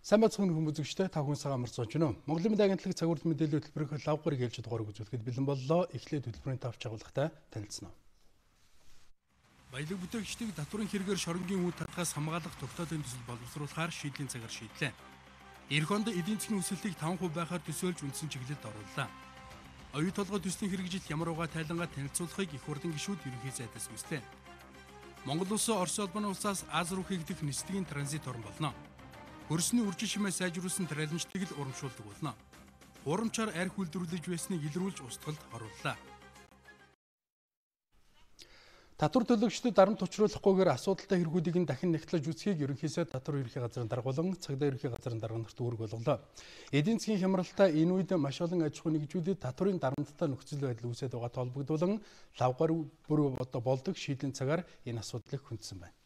Сайн байцгаана хүмүүс үзэгчдээ, та бүхэн цагаан амарч сууж байна уу? Монголын мэдээ агентлаг цаг үеийн мэдээллийн хөтөлбөрийн лав гараг ээлжид дугаарыг үзүүлэхэд бэлэн боллоо. Эхлээд хөтөлбөрийн тавч агуулгатай танилцсан уу? Баялаг бүтээгчдийг татварын хэрэгээр шоронгийн үе татгаас хамгаалах тогтоолын төсөл боловсруулахаар шийдлийн цагаар шийдлээ. Ирэх онд эдийн засгийн өсөлтийг 5% байхаар төсөөлж үндсэн чиглэлд орууллаа. Оюу толгой төслийн хэрэгжил ямар угаа тайлангаа танилцуулахыг их хурлын гишүүд ерөнхий сайдаас хүслээ. Монгол улс Орос улбаны улсаас Аз руу хийгдэх нислэгийн транзит орн болно. Хөрсний үржил шимээ сайжруулсан тралинжтыг л урамшуулдаг болно. Хурамчаар арх үйлдвэрлэж байсныг илрүүлж устгалд орууллаа. Татвар төлөгчдөд дарамт учруулахгүйгээр асуудалтай хэрэгүүдийг нь дахин нэгтлэж үзхийг ерөнхий сайд татвар ерөнхий газрын дарга болон цагдаа ерөнхий газрын дарга нарт үүрэг болголоо. Эдийн засгийн хямралтай энэ үед маш олон аж ахуй нэгжүүдэд татварын дарамттай нөхцөл байдал үүсээд байгаа толбогдуулан лавгаар бүр болдог шийдлийн цагаар энэ асуудлыг хүндсэн байна.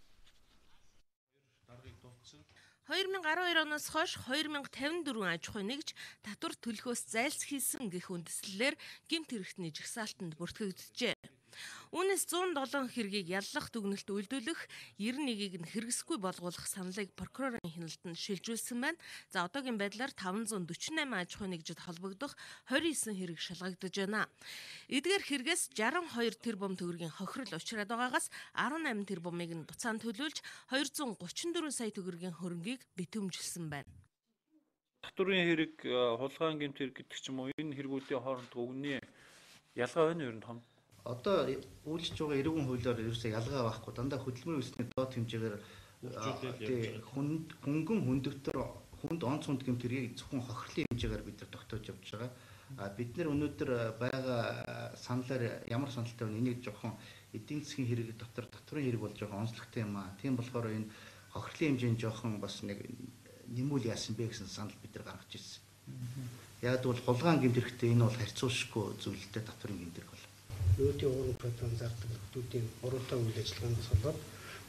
2012 оноос хойш 2054 аж ахуй нэгж татвар төлөхөөс зайлсхийсэн гэх үндэслэлээр гэмт хэрэгтний жагсаалтанд бүртгэгджээ. Үүнээс 107 хэргийг яллах дүгнэлт үйлдүүлэх, 91-ийг нь хэрэгсэхгүй болгуулах саналыг прокурорын хяналтанд шилжүүлсэн байна. За одоогийн байдлаар 548 аж ахуй нэгжид холбогдох 29 хэрэг шалгагдаж байна. Эдгээр хэрэгээс 62 тэрбум төгрөгийн хохирол учраад байгаагаас 18 тэрбумыг нь буцаан төлөвлөж 234 сая төгрөгийн хөрөнгийг битүүмжилсэн байна. Татварын хэрэг, хулгайн гэмт хэрэг гэдэг ч юм уу, энэ хэрэгүүдийн хооронд өгний ялгаа байна ер нь том. Одоо үйлчилж байгаа эрүүгийн хуулиар ерөөсөө ялгаа байхгүй. Дандаа хөдөлмөрийн үйлсний доод хэмжээгээр хөнгөн хүндөвтөр хүнд онц хүнд гэмт хэргийг зөвхөн хохирлын хэмжээгээр бид нар тогтоож явж байгаа. А бид нар өнөөдөр байгаа саналаар ямар саналтай вэ? Энийг жоохон эдийн засгийн хэрэг дотор татварын хэрэг болж байгаа онцлогтой юм аа. Тийм болохоор энэ хохирлын хэмжээнд жоохон бас нэг нэмүүл яасан бэ гэсэн санал бид нар гаргаж ирсэн. Яг бол хулгайн гэмт хэрэгтэй энэ бол харьцуулшгүй зүйлтэй татварын гэмт хэрэг бол. Нүүдийн уран програм зардаг нөхдүүдийн буруутай үйл ажиллагаанаас болоод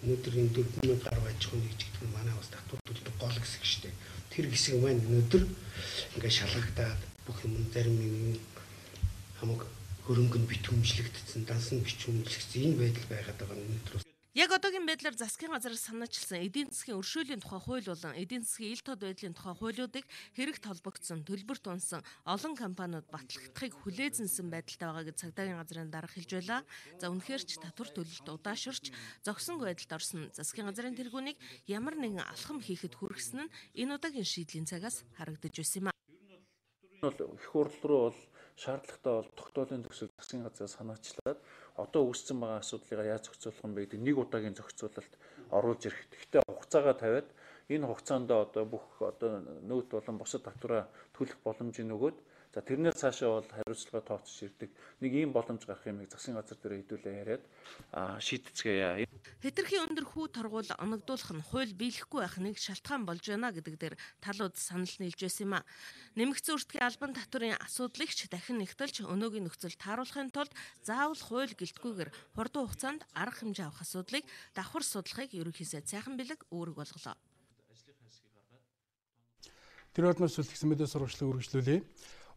өнөөдөр энэ 4000 гаруй аж ахуй нэгж гэдэг нь манай бас татвар төлдөг гол хэсэг шүү дээ. Тэр хэсэг маань өнөөдөр ингээд шалгагдаад бүх юм зарим нэг хамаг хөрөнгө нь битүүмжлэгдсэн, данс нь битүүмжлэгдсэн энэ байдал байгаад байгаа өнөөдөр. Яг одоогийн байдлаар засгийн газраас санаачилсан эдийн засгийн өршөөлийн тухай хууль болон эдийн засгийн ил тод байдлын тухай хуулиудыг хэрэгт холбогдсон, төлбөрт унсан олон компаниуд батлагдахыг хүлээзэнсэн байдалтай байгаа гэж цагдаагийн газрын дарга хэлж байлаа. За үнэхээр ч татвар төлөлт удаашрч зогсонгүй байдалд орсон засгийн газрын тэргүүнийг ямар нэгэн алхам хийхэд хүргэсэн нь энэ удаагийн шийдлийн цагаас харагдаж байсан юм а. Бол их хурл руу бол шаардлагатай бол тогтоолын төсөл засгийн газраас санаачлаад одоо үүссэн байгаа асуудлыг яаж зохицуулах юм бэ гэдэг нэг удаагийн зохицуулалт оруулж ирэх. Гэхдээ хугацаагаа тавиад энэ хугацаанд одоо бүх одоо нөөт болон бусад татвараа төлөх боломжийг нөгөөд за тэрнээс цаашаа бол хариуцлага тооцож ирдэг. Нэг ийм боломж гарах юмыг засгийн газар дээр хэдүүлээ яриад шийдэцгээе. Хэтэрхий өндөр хүү торгуул оногдуулах нь хууль биелэхгүй байх нэг шалтгаан болж байна гэдэг дээр талууд санал нийлж байсан юм а. Нэмэгдсэн үртгийн албан татварын асуудлыг ч дахин нэгтэлж өнөөгийн нөхцөл тааруулахын тулд заавал хууль гэлтгүйгээр хурдан хугацаанд арга хэмжээ авах асуудлыг давхар судлахыг ерөнхий сайд Сайхан Бэлэг үүрэг болголоо. Тэр орноос сүлтгсэн мэдээ сурвалжлыг үргэлжлүүлье.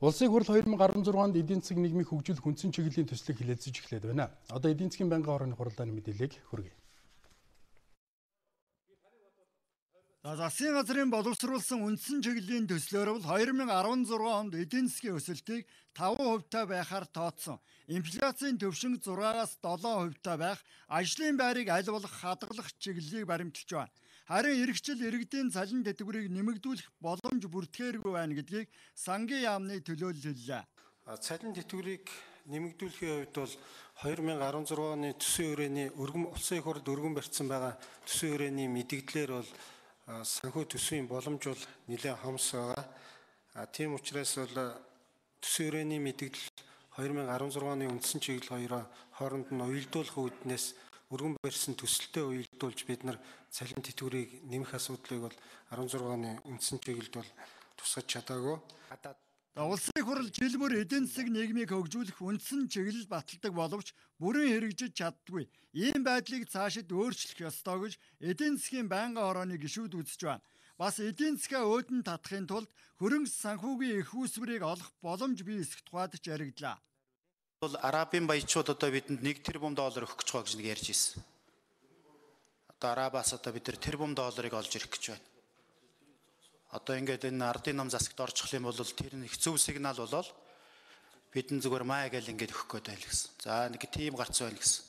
Улсын хурл 2016 онд эдийн засгийн нийгмийг хөгжүүлэх үндсэн чиглэлийн төслийг хилэлцэж эхлээд байна. Одоо эдийн засгийн байнгын хорооны хуралдааны мэдээллийг хүргэе. За засгийн газрын боловсруулсан үндсэн чиглэлийн төслөөр бол 2016 онд эдийн засгийн өсөлтийг 5% та байхаар тооцсон. Инфляцийн түвшин 6-аас 7% та байх, ажлын байрыг аль болох хадгалах чиглэлийг баримталж байна. Харин ирэх жил иргэдийн цалин тэтгэврийг нэмэгдүүлэх боломж бүрдэхээргүй байна гэдгийг сангийн яамны төлөөлөл хэллээ. Цалин тэтгэврийг нэмэгдүүлэхийн хувьд бол 2016 оны төсвийн хүрээний өргөн улсын их хурлд өргөн барьсан байгаа төсвийн хүрээний мэдэгдлээр бол санхүү төсвийн боломж бол нэлээд хомс байгаа. Тийм учраас бол төсвийн хүрээний мэдэгдэл 2016 оны үндсэн чиглэл хоёроо хооронд нь уялдуулах үүднээс өргөн барьсан төсөлтөд уялдуулж бид нар цалин тэтгэврийг нэмэх асуудлыг бол 16 оны үндсэн чиглэлд бол тусгаж чадаагүй. Улсын хурал жил бүр эдийн засаг нийгмийг хөгжүүлэх үндсэн чиглэл баталдаг боловч бүрэн хэрэгжиж чаддаггүй. Ийм байдлыг цаашид өөрчлөх ёстой гэж эдийн засгийн байнгын хорооны гишүүд үзэж байна. Бас эдийн засгаа өөдөн татахын тулд хөрөнгө санхүүгийн эх үүсвэрийг олох боломж бий эсэх тухайд ч яригдлаа. Бол Арабын баячууд одоо бидэнд 1 тэрбум доллар өгөх гэж байгаа гэж нэг ярьж ирсэн. Одоо Арабаас одоо бид тэрбум долларыг олж ирэх гэж байна. Одоо ингээд энэ ардын нам засагт орчих юм бол тэр нэг зөв сигнал болол бидэн зүгээр маа гэл ингээд өгөх гээд байл гэсэн. За нэг тийм гарц байна гэсэн.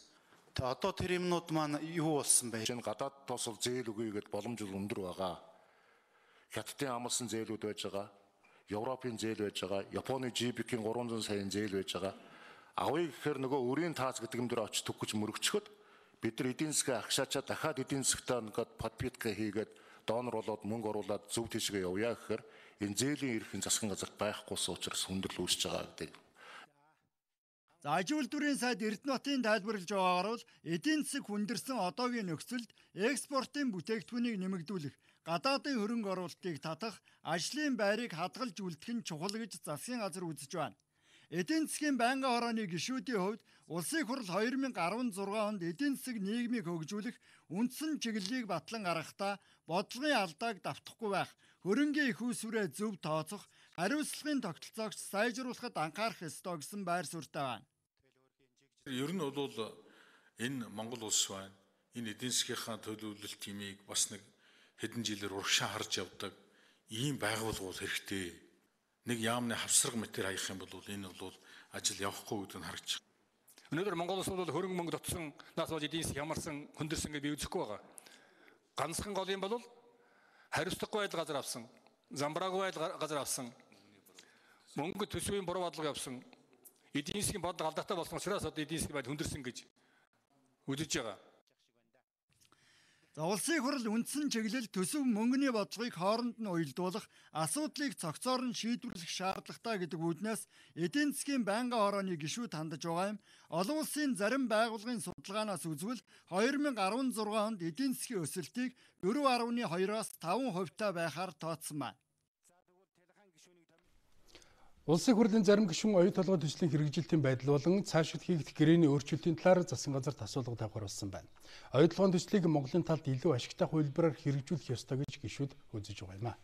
Тэгээ одоо тэр юмнууд маань юу болсон бэ? Энэ гадаад тосол зээл өгье гэдээ боломж өндөр байгаа. Хятадын амлсан зээлүүд байж байгаа. Европын зээл байж байгаа. Японы GBP-ийн 300 саяын зээл байж байгаа. Авъя гэхээр нөгөө өрийн таац гэдэг юм дээр очиж түгэж мөрөгчөхөд бид нар эдийн засгаа агшаачаа дахиад эдийн засгтаа ингээд подпитка хийгээд донор болоод мөнгө оруулаад зөв тийшгээ явъя гэхээр энэ зээлийн эрхийн засгийн газарт байхгүйс учраас хүндрэл үүсэж байгаа гэдэг. За аж үйлдвэрийн сайд Эрдэнэбатын тайлбарлаж байгаагаар бол эдийн засаг хүндэрсэн одоогийн нөхцөлд экспортын бүтээгдэхүүнийг нэмэгдүүлэх, гадаадын хөрөнгө оруулалтыг татах, ажлын байрыг хадгалж үлдэх нь чухал гэж засгийн газар үзэж байна. Эдийн засгийн байнгын хорооны гишүүдийн хувьд Улсын их хурл 2016 онд эдийн засаг нийгмийг хөгжүүлэх үндсэн чиглэлийг батлан гаргахдаа бодлогын алдааг давтахгүй байх, хөрөнгийн их усврээ зөв тооцох, хариуцлагын тогтолцоогч сайжруулахад анхаарах ёстой гэсэн байр суурьтай байна. Ер нь бол энэ Монгол улс байна. Энэ эдийн засгийнхаа төлөвлөлт тимийг бас нэг хэдэн жилээр урагшаа харж явдаг ийм байгууллага бол хэрэгтэй. Нэг яамны хавсраг мэтэр хаях юм бол энэ бол ажил явахгүй гэдэг нь харагдаж байна. Өнөөдөр Монгол улс бол хөрөнгө мөнгө дотсон нас болж эдийн засаг ямарсан хүндэрсэн гэж би үзэхгүй байгаа. Ганцхан гол юм бол хариуцлагагүй байдал газар авсан, замбраагүй байдал газар авсан, мөнгө төсвийн буруу бодлого явсан, эдийн засгийн бодлого алдаатай болсон учраас одоо эдийн засгийн байдал хүндэрсэн гэж үзэж байгаа. За улсын их хурл үндсэн чиглэл төсөв мөнгөний бодлогыг хооронд нь уялдуулах, асуудлыг цогцоор нь шийдвэрлэх шаардлагатай гэдэг үүднээс эдийн засгийн байнгын хорооны гишүүд хандаж байгаа юм. Олон улсын зарим байгууллагын судалгаанаас үзвэл 2016 онд эдийн засгийн өсөлтийг 4.2-оос 5% байхаар тооцсон байна. Улсын хурлын зарим гишүүн оюу толгой төслийн хэрэгжилтийн байдал болон цаашид хийгдэх гэрээний өөрчлөлтийн талаар засгийн газарт асуулга тавихар болсон байна. Оюу толгойн төслийг Монголын талд илүү ашигтай хувилбараар хэрэгжүүлэх ёстой гэж гишүүд үзэж байгаа юм а.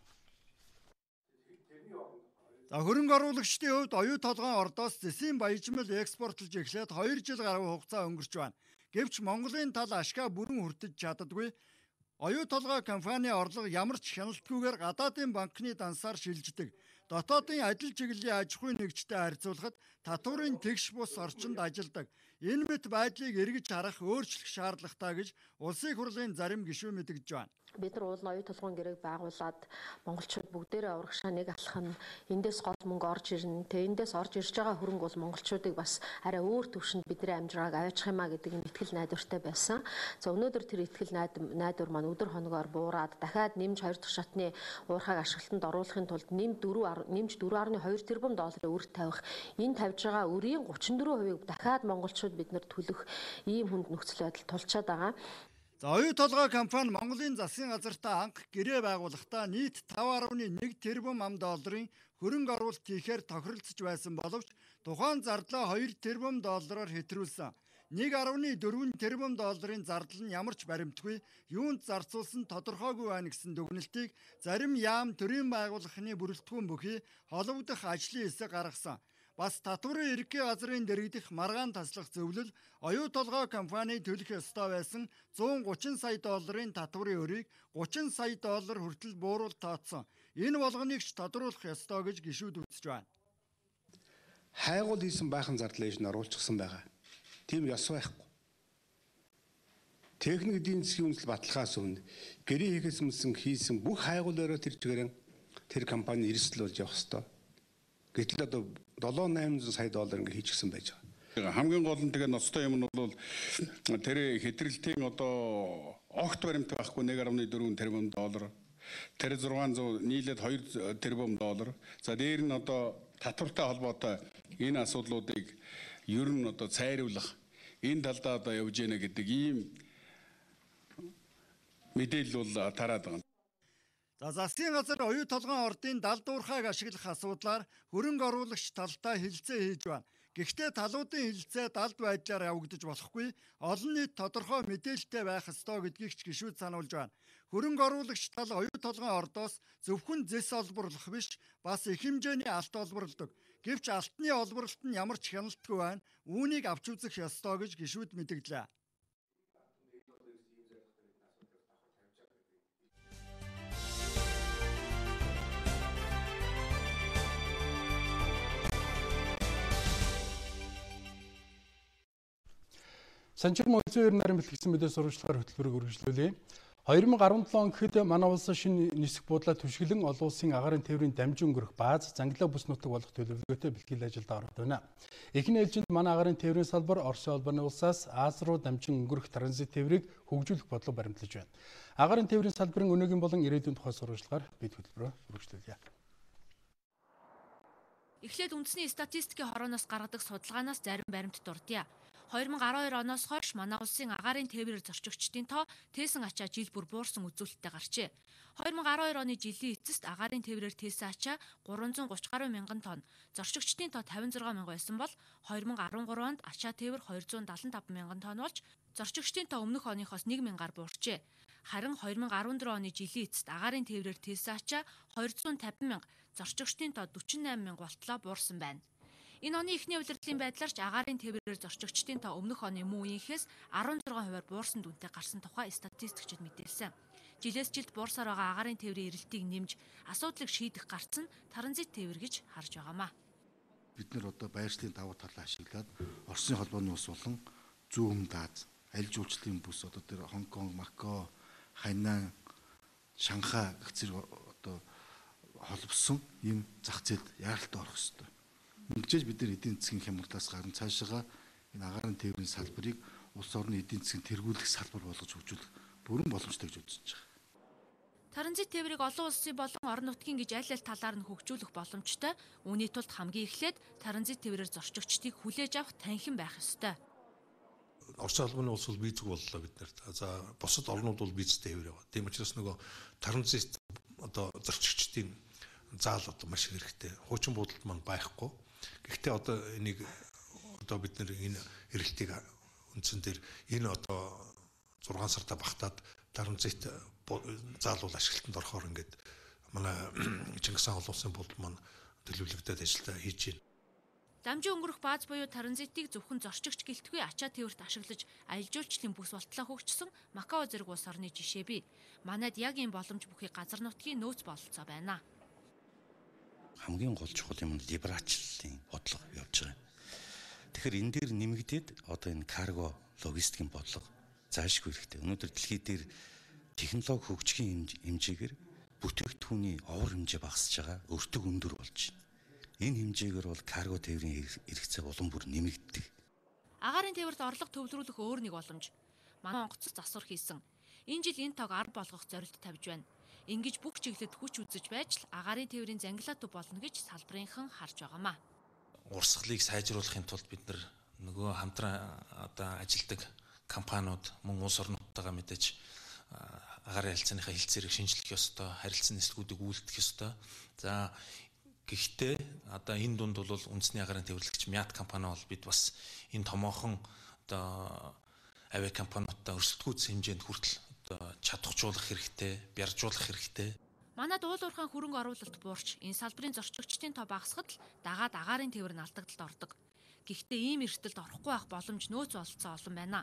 За хөрөнгө оруулагчдын хувьд оюу толгойн ордоос зэсийн баяжмал экспортлж эхлээд 2 жил гаруй хугацаа өнгөрч байна. Гэвч Монголын тал ашгаа бүрэн хүртэж чаддаггүй. Оюу толгой компани орлого ямар ч хяналтгүйгээр гадаадын банкны дансаар шилждэг. Дотоодын адил чиглэлийн аж ахуйн нэгжтэй харьцуулахад татварын тэгш бус орчинд ажилдаг. Энэ мэт байдлыг эргэж харах, өөрчлөх шаардлагатай гэж Улсын их хурлын зарим гишүүн мэдгэж байна. Бид нар уул нь оюу толгойн гэрээг байгуулад монголчууд бүгдээрээ урагшаа нэг алхах нь эндээс гол мөнгө орж ирнэ. Тэгээ эндээс орж ирж байгаа хөрөнгө бол монголчуудыг бас арай өөр төвшөнд бидний амжиргааг аваачих юм а гэдэг энэ итгэл найдвартай байсан. За өнөөдөр тэр итгэл найдвар маань өдөр хоногоор буураад дахиад нэмж 2 дахь шатны уурхайг ашиглалтанд оруулахын тулд нэмж 4.2 тэрбум долларын үр тавих, энэ тавьж байгаа өрийн 34%-ийг дахиад монголчууд бид нар төлөх ийм хүнд нөхцөл байдал тулчаад байгаа. За оюу толгой компани Монголын засгийн газартай анх гэрээ байгуулахдаа нийт 5.1 тэрбум ам долларын хөрөнгө оруулалт хийхээр тохиролцож байсан боловч тухайн зардлаа 2 тэрбум доллараар хэтрүүлсэн. 1.4 тэрбум долларын зардал нь ямар ч баримтгүй, юунд зарцуулсан тодорхойгүй байна гэсэн дүгнэлтийг зарим яам төрийн байгууллагын бүрэлдэхүүн бүхий холбогдох ажлын хэсэг гаргасан. Бас татварын ерөнхий газрын дэрэгдэх маргаан таслах зөвлөл оюу толгой компани төлөх ёстой байсан 130 сая долларын татварын өрийг 30 сая доллар хүртэл бууруул тооцсон. Энэ болгоныг ч тодруулах ёстой гэж гишүүд үзэж байна. Хайгуул хийсэн баахан зардал ээж нь оруулчихсан байгаа. Тийм ёс байхгүй. Техник эдийн засгийн үндэслэл баталгаас өмнө гэрээ хийхээс өмнө хийсэн бүх хайгуулаараа тэр чигээр тэр компани эрсдэл болж явах ёстой. Гэтэл одоо 7-800 сая доллар ингээ хийчихсэн байж байгаа. Хамгийн гол нь тэгээ ноцтой юм нь бол тэр хэтрэлтийн одоо огт баримт байхгүй 1.4 тэрбум доллар, тэр 600 нийлээд 2 тэрбум доллар. За дээр нь одоо татвартай холбоотой энэ асуудлуудыг ер нь одоо цайруулах энэ талдаа одоо явж гэнэ гэдэг ийм мэдээлэл бол тараад байгаа. За засгийн газар оюу толгойн ордын далд уурхайг ашиглах асуудлаар хөрөнгө оруулагч талтай хэлэлцээ хийж байна. Гэхдээ талуудын хэлэлцээ далд байдлаар явагдаж болохгүй, олон нийт тодорхой мэдээлэлтэй байх ёстой гэдгийг ч гишүүд сануулж байна. Хөрөнгө оруулагч тал оюу толгойн ордоос зөвхөн зэс олборлох биш, бас их хэмжээний алт олборлодог. Гэвч алтны олборлолт нь ямар ч хяналтгүй байна. Үүнийг авч үзэх ёстой гэж гишүүд мэдгдлээ. Санчир Монцын нарын бэлтгэсэн мэдээ сурвалжлагаар хөтөлбөрийг үргэлжлүүлье. 2017 он гэхэд манай улс шинэ нисэх буудлаа түшиглэн олон улсын агаарын тээврийн дамжин өнгөрөх бааз занглаа бүс нутаг болох төлөвлөгөөтэй бэлтгэл ажилд ороод байна. Эхний ээлжинд манай агаарын тээврийн салбар Оросын холбооны улсаас Аз руу дамжин өнгөрөх транзит тээврийг хөгжүүлэх бодлого баримтлаж байна. Агаарын тээврийн салбарын өнөөгийн болон ирээдүйн тухай сурвалжлагаар бид хөтөлбөрөөр үргэлжлүүлье. Эхлээд үндэсний статистикийн хорооноос гаргадаг судалгаанаас зарим баримт дурдъя. 2012 оноос хойш манай улсын агаарын тээврээр зорчигчдын тоо тээсэн ачаа жил бүр буурсан үзүүлэлттэй гарчээ. 2012 оны жилийн эцэст агаарын тээврээр тээсэн ачаа 330 гаруй мянган тонн, зорчигчдын тоо 56 мянга байсан бол 2013 онд ачаа тээвэр 275 мянган тонн болж зорчигчдын тоо өмнөх оныхоос 1 мянгаар буурчээ. Харин 2014 оны жилийн эцэст агаарын тээврээр тээсэн ачаа 250 мянга, зорчигчдын тоо 48 мянга болтлоо буурсан байна. Энэ оны эхний улирлын байдлаар ч агаарын тээврээр зорчигчдын тоо өмнөх оны мөн үеийнхээс 16%-аар буурсан дүнтэй гарсан тухай статистикчид мэдээлсэн. Жилээс жилд буурсаар байгаа агаарын тээврийн эрэлтийг нэмж асуудлыг шийдэх гарц нь транзит тээвэр гэж харж байгаамаа. Бид нэр одоо байршлын давуу талаа ашиглаад Оросын холбооны улс болон Зүүн Өмнөд Аз, аль жуулчлалын бүс одоо тэр Хонконг, Макао, Хайнан, Шанхай гэх зэрэг одоо холбосон ийм зах зээлд яаралтай орох ёстой. Ингэжээж бид нар эдийн засгийн хямралаас гарan цаашаага энэ агаарын тээврийн салбарыг улс орны эдийн засгийн тэргүүлэх салбар болгож хөгжүүлэх бүрэн боломжтой гэж үзэж байгаа. Транзит тээврийг олон улсын болон орон нутгийн гэж аль аль талаар нь хөгжүүлэх боломжтой. Үүний тулд хамгийн эхлээд транзит тээврээр зорчигчдыг хүлээж авах танхим байх ёстой. Оросын холбооны улс бол визгүй боллоо бид нарт. За бусад орнууд бол визтэй тээвэр яваа. Тийм учраас нөгөө транзит одоо зорчигчдын заал одоо маш хэрэгтэй. Хуучин буудалд маань байхгүй. Гэхдээ одоо энийг одоо бид нэр энэ эрэлтийг үндсэн дээр энэ одоо 6 сарда багтаад транзит заал бол ашиглалтанд орохоор ингээд манай Чингис хаан олон улсын буудал маань төлөвлөгдөд ажилдаа хийж байна. Дамжин өнгөрөх бааз буюу транзитыг зөвхөн зорчигч гэлтгүй ачаа тээвэрт ашиглаж аялал жуулчлалын бүс болтлоо хөгжсөн Макао зэрэг улс орны жишээ бий. Манайд яг ийм боломж бүхий газар нутгийн нөөц бололцоо байна. Хамгийн гол чухал юм нь либералчлалын бодлого явж байгаа юм. Тэгэхээр энэ дээр нэмэгдээд одоо энэ карго логистикийн бодлого заашгүй хэрэгтэй. Өнөөдөр дэлхий дээр технологи хөгжихийн хэмжээгээр бүтээгдэхүүний овор хэмжээ багасж байгаа, өртөг өндөр болж байна. Энэ хэмжээгээр бол карго тээврийн хэрэгцээ улам бүр нэмэгддэг. Агаарын тээвэрт орлого төвлөрүүлэх өөр нэг боломж. Манай онгоц засвар хийсэн. Энэ жил энэ тоог 10 болгох зорилт тавьж байна. Ингэж бүх чиглэлд хүч үзэж байж л агаарын тээврийн зангилаа төв болно гэж салбарынхан харж байгаамаа. Урсгалыг сайжруулахын тулд бид нар нөгөө хамтран одоо ажилдаг компаниуд мөн улс орнуудтайгаа мэдээж агаарын харилцааныхаа хэлцээрийг шинжлэх ёстой, харилцан нислэгүүдийг үйлдэх ёстой. За гэхдээ одоо энэ дунд бол үндэсний агаарын тээвэрлэгч МИАТ компани бол бид бас энэ томоохон одоо авиа компаниудтай өрсөлдөхүйц хэмжээнд хүртэл чадахжуулах хэрэгтэй, бяржуулах хэрэгтэй. Манайд уул уурхайн хөрөнгө оруулалт буурч энэ салбарын зорчигчдын тоо багасхад л дагаад агаарын тээвэр нь алдагдалд ордог. Гэхдээ ийм эрсдэлд орохгүй байх боломж нөөц бололцоо олон байна.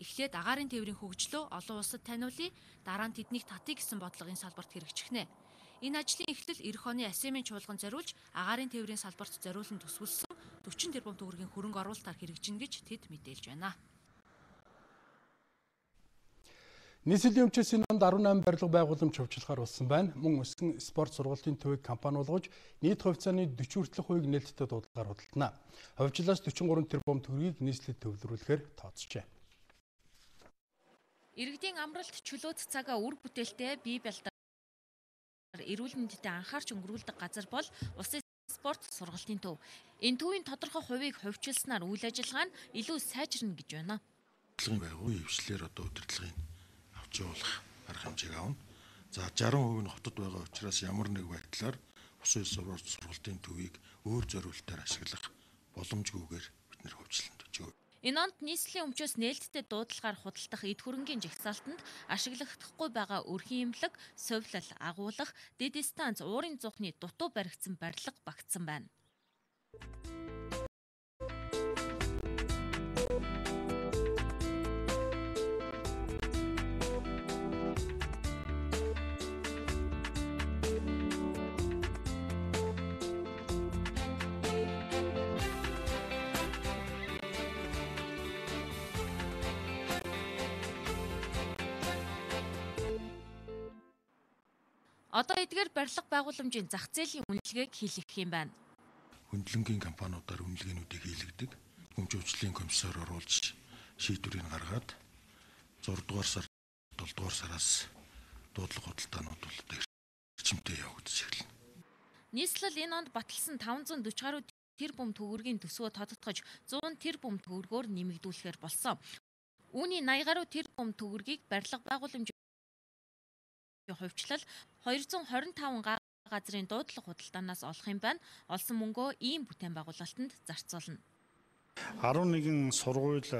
Эхлээд агаарын тээврийн хөгжлөө олон улсад таниулъя, дараа нь тэднийг татъя гэсэн бодлого энэ салбарт хэрэгжихнэ. Энэ ажлын эхлэл ирэх оны АСЕМ-ийн чуулган зориулж агаарын тээврийн салбарт зориулан төсвөлсөн 40 тэрбум төгрөгийн хөрөнгө оруулалтаар хэрэгжинэ гэж тэд мэдээлж байна. Нийслэлийн өмчөөс энэ онд 18 барилга байгууламж хөвчлөхөөр болсон байна. Мөн өсгөн спорт сургалтын төвийг компани болгож нийт хувьцааны 40 хүртэлх хувийг нээлттэй дуудлагаар худалдана. Хөвчлөөс 43 тэрбум төгрөгийг нийслэлд төвлөрүүлэхээр тооцжээ. Иргэдийн амралт чөлөөт цагаа үр бүтээлтэй бие бэлдээр эрүүл мэндэд анхаарч өнгөрүүлдэг газар бол улсын спорт сургалтын төв. Энэ төвийн тодорхой хувийг хувьчилснаар үйл ажиллагаа нь илүү сайжирна гэж байна. Байгуу хвшлэр одоо удирдлагын явуулах арга хэмжээг авна. За 60% нь хотод байгаа учраас ямар нэг байдлаар усын сургалтын төвийг өөр зориултаар ашиглах боломжгүйгээр бид нэр хөвчлөнд өчөө. Энэ онд нийслэлийн өмчөөс нээлттэй дуудлагаар худалдах эд хөрөнгийн жагсаалтанд ашиглахдахгүй байгаа өрхийн эмнэлэг, сувилал, агуулах, дэд станц, уурын зуухны дутуу баригдсан барилга багтсан байна. Одоо эдгээр барилга байгууламжийн зах зээлийн үнэлгээг хийлгэх юм байна. Хөндлөнгийн компаниудаар үнэлгээнүүдийг хийлгэдэг. Хүмүүжүүллийн комиссаар оруулж шийдвэрийг гаргаад 6 дугаар сар 7 дугаар сараас дуудлага худалдаанууд бол эрчимтэй явагдаж эхэлнэ. Нийслэл энэ онд баталсан 540 гаруй тэрбум төгрөгийн төсвөө тодотгож 100 тэрбум төгрөгөөр нэмэгдүүлэхээр болсон. Үүний 80 гаруй тэрбум төгрөгийг барилга байгууламжийн хувьчлал 225 га газрын дуудлага худалдаанаас олох юм байна. Олсон мөнгөө ийм бүтээн байгуулалтанд зарцуулна. 11 сургууль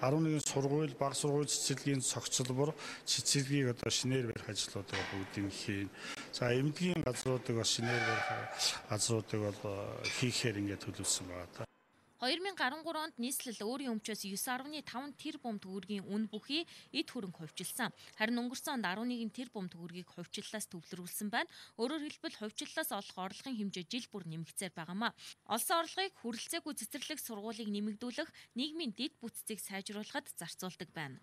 11 сургууль, баг сургууль цэцэрлэгийн цогцлбор цэцэрлэгийг одоо шинээр барих ажлуудыг бүгдийг хийн. За эмнэлгийн газруудыг бас шинээр барих газруудыг бол хийхээр ингээд төлөвлөсөн байгаа та. 2013 онд нийслэл өөрийн өмчөөс 9.5 тэрбум төгрөгийн үн бүхий эд хөрөнгө хувьчилсан. Харин өнгөрсөн онд 11 тэрбум төгрөгийг хувьчлалаас төвлөрүүлсэн байна. Өөрөөр хэлбэл хувьчлалаас олох орлогын хэмжээ жил бүр нэмэгдсээр байгаамаа. Олсон орлогыг хүрэлцээгүй цэцэрлэг сургуулийг нэмэгдүүлэх, нийгмийн дэд бүтцийг сайжруулахад зарцуулдаг байна.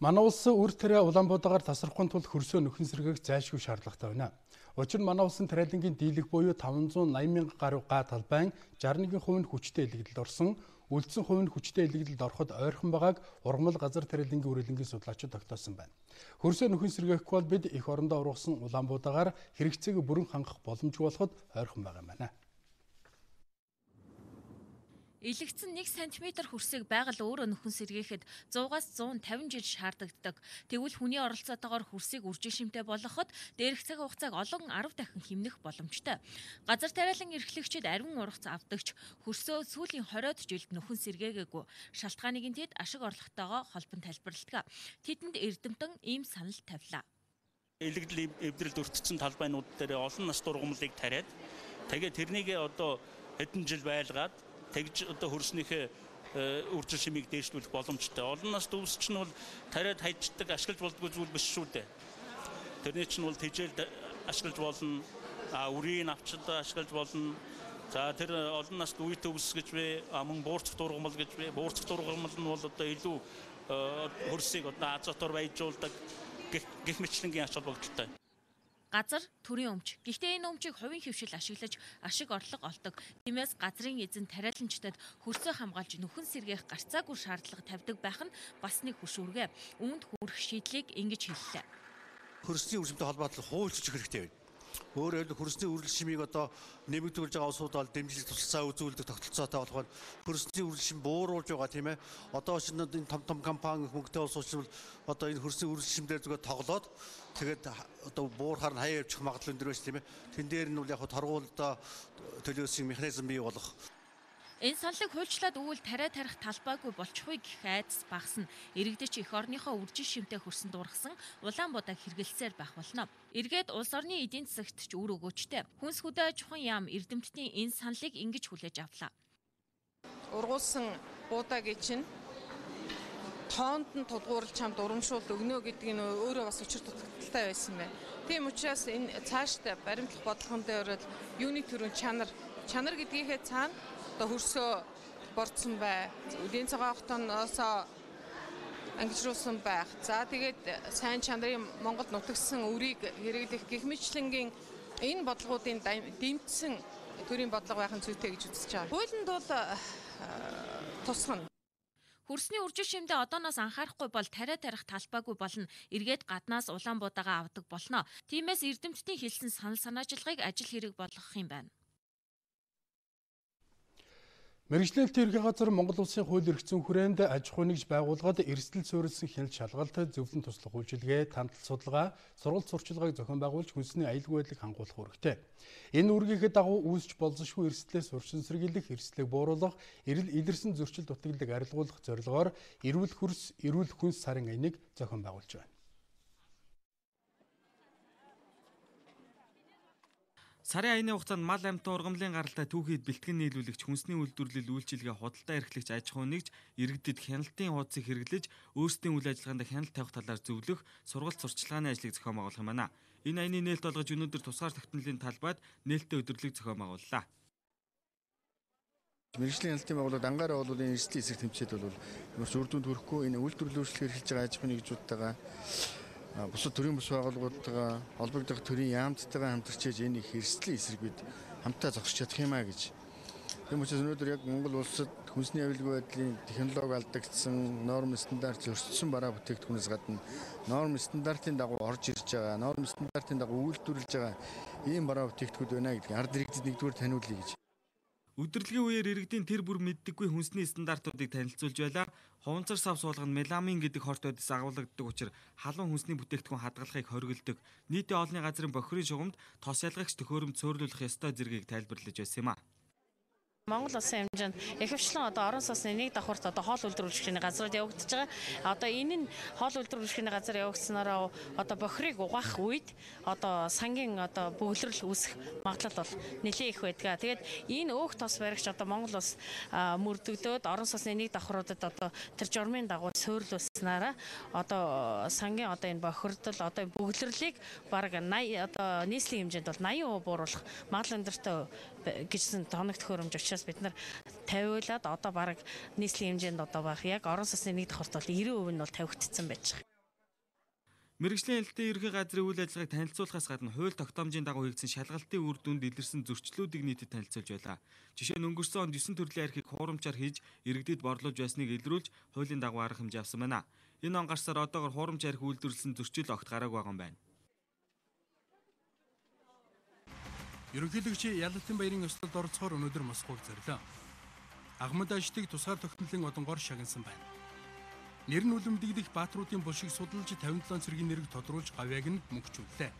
Манай улс үр тариа Улаанбаатараар тасрахгүй тул хөрсөө нөхөн сэргээх зайлшгүй шаардлагатай байна. Учир нь манай улсын тариалангийн дийлэх буюу 580 мянга гаруй га талбайн 61% нь хүчтэй илэгдэлд орсон, үлдсэн хувь нь хүчтэй илэгдэлд ороход ойрхон байгааг ургамал газар тариалангийн үрэлэнгийн судлаачид тогтоосон байна. Хөрсөө нөхөн сэргээхгүй бол бид эх орондоо ургасан Улаанбаатараар хэрэгцээг бүрэн хангах боломжгүй болоход ойрхон байгаа юм байна. Илэгцэн 1 см хөрсийг байгаль өөрөө нөхөн сэргээхэд 100-аас 150 жил шаардлагадаг. Тэгвэл хүний оролцоотойгоор хөрсийг үржил шимтэй болгоход дээрх цаг хугацааг олон 10 дахин хэмнэх боломжтой. Газар тариалан эрхлэгчид ариун ургац авдагч хөрсөө сүүлийн 20-од жилд нөхөн сэргээгээгүй. Шалтгааныг нь тэд ашиг орлоготойгоо холбон тайлбарладаг. Тэдэнд эрдэмтэн ийм санал тавилаа. Илэгдэл эвдрэлд өртсөн талбайнууд дээр олон нас ургамлыг тариад тэгээд тэрнийг одоо хэдэн жил байлгаад тэгж одоо хөрснийхээ үржил шимийг дээшлүүлэх боломжтой. Олон нас төвс чинь бол тариад хайждаг, ашиглаж болдгоо зүйл биш шүү дээ. Тэрний чинь бол тэжээлд ашиглаж болно, үрийг авчид ашиглаж болно. За тэр олон наст үе төвс гэж бэ, мөн буурцах дургамал гэж бэ. Буурцах дургамал нь бол одоо илүү хөрсийг одоо азотоор баяжуулдаг гэх мэтлэнгийн ач холбогдолтой. Газар төрийн өмч. Гэхдээ энэ өмчийг хувийн хэвшил ашиглаж ашиг орлого олдог. Тиймээс газрын эзэн тариаланчдад хөрсөө хамгаалж нөхөн сэргээх гарцаагүй шаардлага тавьдаг байх нь бас нэг хөшүүргэ. Үүнд хүрэх шийдлийг ингэж хэллээ. Хөрсний үржимтэй холбоотой хуульчилж хэрэгтэй байна. Өөрөөр хэлбэл хөрсний үржил шимийг одоо нэмэгдүүлж байгаа улсууд бол дэмжлэг тусалцаа үзүүлдэг тогтолцоотой болохоор хөрсний үржил шим бууруулж байгаа тийм ээ. Одоо шинэ энэ том том компани мөнгөтэй улсууд чинь одоо энэ хөрсний үржил шим дээр зүгээр тоглоод тэгээд одоо буурахаар нь хаяа явчих магадлал өндөр байж тийм ээ. Тэн дээр нь бол яг торгуул одоо төлөөсөн механизм бий болох. Энэ саналыг хуульчлаад өгвөл тариа тарих талбайгүй болчихгүй гэх айдас багасна. Иргэдэж эх орныхоо үржил шимтэй хөрсөн дургасан Улаанбаатар хэрэглэсээр байх болно. Эргээд улс орны эдийн засагт ч үр өгөөчтэй. Хүнс хөдөө аж ахуйн яам эрдэмтдийн энэ саналыг ингэж хүлээж авлаа. Ургуулсан буудагийн чинь тоонд нь тулгуурлаж чамд урамшуул өгнө гэдэг нь өөрөө бас учир дутагдaltaй байсан байна. Тийм учраас энэ цаашдаа баримтлах бодлогон дээр бол юуны төрийн чанар гэдгийнхээ цаана одоо хөрсөө борцсон бай. Үдийн цагаан хотоноос ангижруулсан байх. За тэгээд сайн чанарын Монголд нутагсан үрийг хэрэглэх гэх мэтлэнгийн энэ бодлогоудын дэмжсэн төрийн бодлого байх нь зүйтэй гэж үзэж байгаа. Хуулинд бол тусгана. Хөрсний үржил шимдээ одооноос анхаарахгүй бол тариа тарих талбайгүй болно. Эргээд гаднаас Улаанбаатараа авдаг болно. Тиймээс эрдэмтдийн хэлсэн санал санаачилгааг ажил хэрэг болгох юм байна. Мэргэжлийн ерхий газар Монгол Улсын хууль эрх зүйн хүрээнд аж ахуй нэгж байгууллагад эрсдэл суурилсан хяналт шалгалт, зөвлөн туслах үйлчилгээ, тандал судалгаа, сургалт сурчилгааг зохион байгуулж хүнсний аюулгүй байдлыг хангуулах үүрэгтэй. Энэ үүргийнхээ дагуу үүсч болзошгүй эрсдлээс урьдчилан сэргийлэх, эрсдлийг бууруулах, эрэл илэрсэн зөрчил дутагдлыг арилгуулах зорилгоор эрүүл хөрс, эрүүл хүнс сарын аяныг зохион байгуулж байна. Сарын аяны хугацаанд мал амьтан ургамлын гаралтай түүхийд бэлтгэн нийлүүлэгч хүнсний үйлдвэрлэл үйлчилгээ худалдаа эрхлэгч аж ахуй нэгж иргэдэд хяналтын хуудсыг хэрэглэж өөрсдийн үйл ажиллагаанд хяналт тавих талаар зөвлөх сургалт сурчилгааны ажлыг зохион байгуулах юм байна. Энэ аяны нээлт болгож өнөөдөр тусгаар тогтнолын талбайд нээлттэй өдөрлөг зохион байгууллаа. Мэргэжлийн хяналтын байгууллага дангаараа бол энэ эрсдлийн эсрэг тэмцээд бол ямар ч үр дүнд хүрэхгүй энэ үйлдвэрлэл үйлчлэг эрхэлж байгаа аж ахуйн нэгжүүдтэйгээ бусад төрийн бус байгууллагуудтайгаа холбогдох төрийн яамттайгаа хамтарч энэ их эрсдлийн эсрэг бид хамтдаа зогсож чадах юм а гэж. Тийм учраас өнөөдөр яг Монгол улсад хүнсний аюулгүй байдлын технологи алдагдсан, норм стандарт зөрчсөн бараа бүтээгдэхүүнээс гадна норм стандартын дагуу орж ирж байгаа, норм стандартын дагуу үйлдвэрлэж байгаа ийм бараа бүтээгдэхүүн байна гэдгийг ард иргэдэд нэгдүгээр таниулъя гэж. Өдөрлөгийн үеэр иргэдийн тэр бүр мэддэггүй хүнсний стандартуудыг танилцуулж байлаа. Хуванцар сав суулган меламин гэдэг хорт бодис агуулгадаг учраас халуун хүнсний бүтээгдэхүүн хадгалахыг хориглодог. Нийтийн олонний газрын бохирын шугамд тос ялгагч төхөөрөмж цөөрлүүлэх ёстой зэргийг тайлбарлаж байсан юм а. Монгол улсын хэмжээнд ихэвчлэн одоо орон сууцны нэг давхарт одоо хоол үйлдвэрлэлийн газрууд явагдаж байгаа. Одоо энэ нь хоол үйлдвэрлэлийн газар явагдсанараа одоо бохирыг угаах үед одоо сангийн одоо бөглөрөл үүсэх магадлал бол нэлээд их байдаг. Тэгээд энэ өөх тос баригч одоо Монгол улс мөрдөгдөөд орон сууцны нэг давхруудад одоо тэр журмын дагуу суйрлуулснараа одоо сангийн одоо энэ бохирдол одоо бөглөрлийг бараг 80 одоо нийслэлийн хэмжээнд бол 80% бууруулах магадлал өндөртэй гэжсэн тоног төхөөрөмж учраас бид нар тавиулаад одоо бараг нийслэлийн хэмжээнд одоо байх яг орон сууцны нэг давхарт бол 90% нь бол тавигдсан байж байгаа. Мэргэжлийн хяналтын ерөнхий газрын үйл ажиллагааг танилцуулахаас гадна хууль тогтоомжийн дагуу хийгдсэн шалгалтын үр дүнд илэрсэн зөрчлүүдийг нийтэд танилцуулж байлаа. Жишээ нь өнгөрсөн онд 9 төрлийн архийг хуурамчаар хийж иргэдэд борлуулж байсныг илрүүлж хуулийн дагуу арга хэмжээ авсан байна. Энэ он гарсаар одоогор хуурамч архи үйлдвэрлэсэн зөрчил огт гараагүй байгаа юм байна. Ерөнхийлөгч Ялалтын баярын ёслолд оролцохоор өнөөдөр Москваг зорилоо. Ахмад ажтыг тусгаар тогтнолын одонгоор шагнасан байна. Нэр нь үлэмдэгдэх баатруудын булшиг судалж 57 цэргийн нэрийг тодруулж гавьяаг нь мөнгөчүүллээ.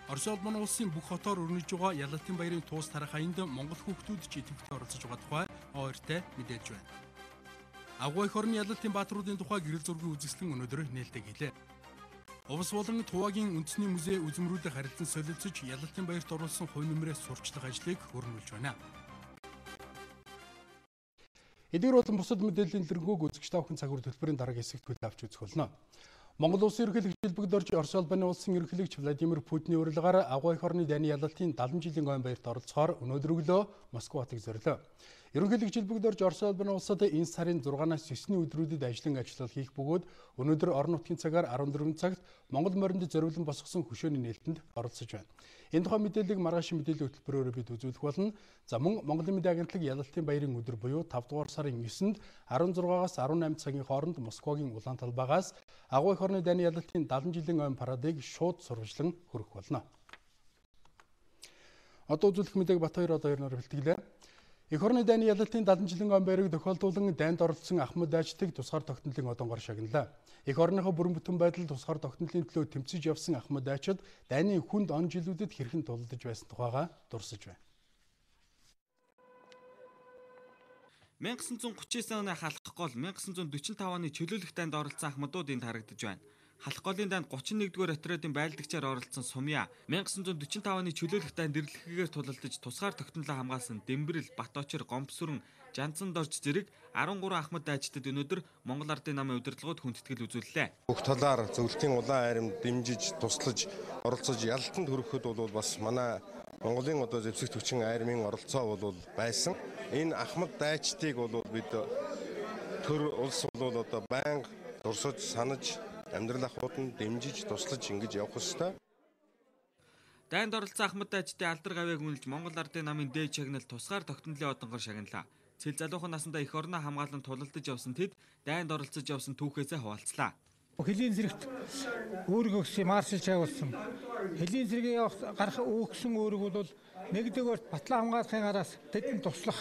Орос улбан улсын бүх хотоор өрнөж байгаа Ялалтын баярын туус тарах аянд монгол хүүхдүүд ч идэвхтэй оролцож байгаа тухай ОРТ мэдээлж байна. Агуу эх орны Ялалтын баатруудын тухай гэрэл зургийн үзэсгэлэн өнөөдөр нээлттэй хийлээ. Увс болон Тувагийн үндэсний музей үзмрүүлэх харилцан солилцож Ялалтын баярт оруулсан хувь нэмрээ сурчлах ажлыг хөрнүүлж байна. Эдгээр болон бусад мэдээллийн дэлгэрэнгүй үзэгч та бүхэн цаг үр төлбөрийн дараагийн хэсэгт хүлээн авч үзэх болно. Монгол Улсын ерөнхийлөгч Дэлбэгдорж Орос улбаны улсын ерөнхийлөгч Владимир Путиний урилгаар Агуу эх орны дайны ялалтын 70 жилийн ойн баярт оролцохоор өнөөдөр өглөө Москва хотыг зорилоо. Ерөнхийлөгч Дэлбэгдорж Орос улбаны улсад энэ сарын 6-наас 9-ний өдрүүдэд ажиллан ажиллал хийх бөгөөд өнөөдөр орон нутгийн цагаар 14 цагт Монгол моринд зориулан босгосон хөшөөний нээлтэнд оролцож байна. Энэ тухай мэдээллийг маргааш мэдээллийн хөтөлбөрөөр бид үзүүлэх болно. За мөн Монголын мэдээ агентлаг ялалтын баярын өдөр буюу 5 дугаар сарын 9-нд 16-аас 18 цагийн хооронд Москвагийн улаан талбайгаас Агуу эх орны дайны ялалтын 70 жилийн ойн парадыг шууд сурвалжлан хүргэх болно. Одоо үзүүлэх мэдээг Батхоёр одоо 2 нар бэлтгэлээ. Эх орны дайны ялалтын 70 жилийн ойн баярыг тохиолдуулан дайнд оролцсон Ахмад дайчдыг тусгаар тогтнолын одонгоор шагналаа. Эх орныхоо бүрэн бүтэн байдал тусгаар тогтнолын төлөө тэмцэж явсан Ахмад дайчид дайны хүнд он жилүүдэд хэрхэн тулалдаж байсан тухайгаа дурсаж байна. 1939 оны халах гол 1945 оны чөлөөлөх дайнд оролцсон ахмадууд энд харагдаж байна. Халах голын дайнд 31-р отрядын байлдагчаар оролцсон Сумья 1945 оны чөлөөлөх дайнд эрлэхгээр тулалдаж тусгаар тогтнолоо хамгаалсан Дэмбэрэл, Баточор, Гомбсүрэн, Жанцан дорж зэрэг 13 ахмад дайчдад өнөөдөр Монгол Ардын намын удирдлагууд хүндэтгэл үзүүллээ. Бүх талаар зөвлөлтийн улаан айрам дэмжиж, туслаж, оролцож ялалтанд хүрэхэд бол бас манай Монголын одоо зэвсэг түвшин айрмын оролцоо бол байсан. Энэ ахмад дайчдыг бол бид төр улс бол одоо байнга дурсаж, санаж амьдрал ахуйд нь дэмжиж, туслаж ингэж явах ёстой. Дайнд оролцсон ахмад дайчдын алдар гавьяаг үнэлж Монгол Ардын намын дээд шагнал тусгаар тогтнолын одонгоор шагналаа. Цэл залуухан насандаа эх орноо хамгаалан тулалдаж явсан тэд дайнд оролцож явсан түүхээсээ хуваалцлаа. Хөлийн зэрэгт үүрэг өгсөн маршал чагуулсан. Хөлийн зэргийн явах гарах өгсөн үүрэг бол нэгдүгээрт батлан хамгаалахын араас тэдэнд туслах.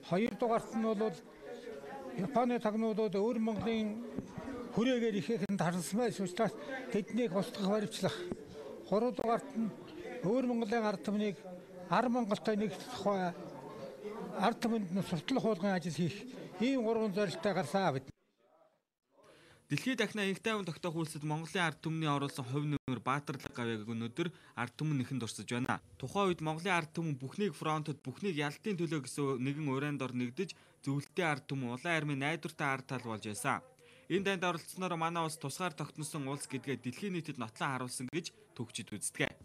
Хоёрдугаарт нь бол Японы тагнуудууд өөр Монголын хүрээгээр ихэхэн тарлсан байсан учраас тэднийг устгах баривчлах. Гуравдугаарт нь өөр Монголын ард түмнийг ар Монголтой нэгдэх тухай ард түмэнд нь суртал хуулгын ажил хийх ийм гурван зорилттой гарсан бид. Дэлхийд дахина инх тайван тогтоох үйлсэд Монголын ард түмний оруулсан хувь нэмэр баатарлаг гавьяаг өнөөдөр ард түмэн нэхэн дурсаж байна. Тухайн үед Монголын ард түмэн бүхнийг фронтод бүхнийг ялалтын төлөө гэсэн нэгэн урайнд ор нэгдэж зөвлөлтийн ард түмэн улаан армийн найдвартай ард тал болж байсан. Энэ дайнд оролцсноор манай улс тусгаар тогтносон улс гэдгээ дэлхийн нийтэд нотлон харуулсан гэж төвчд үздэг.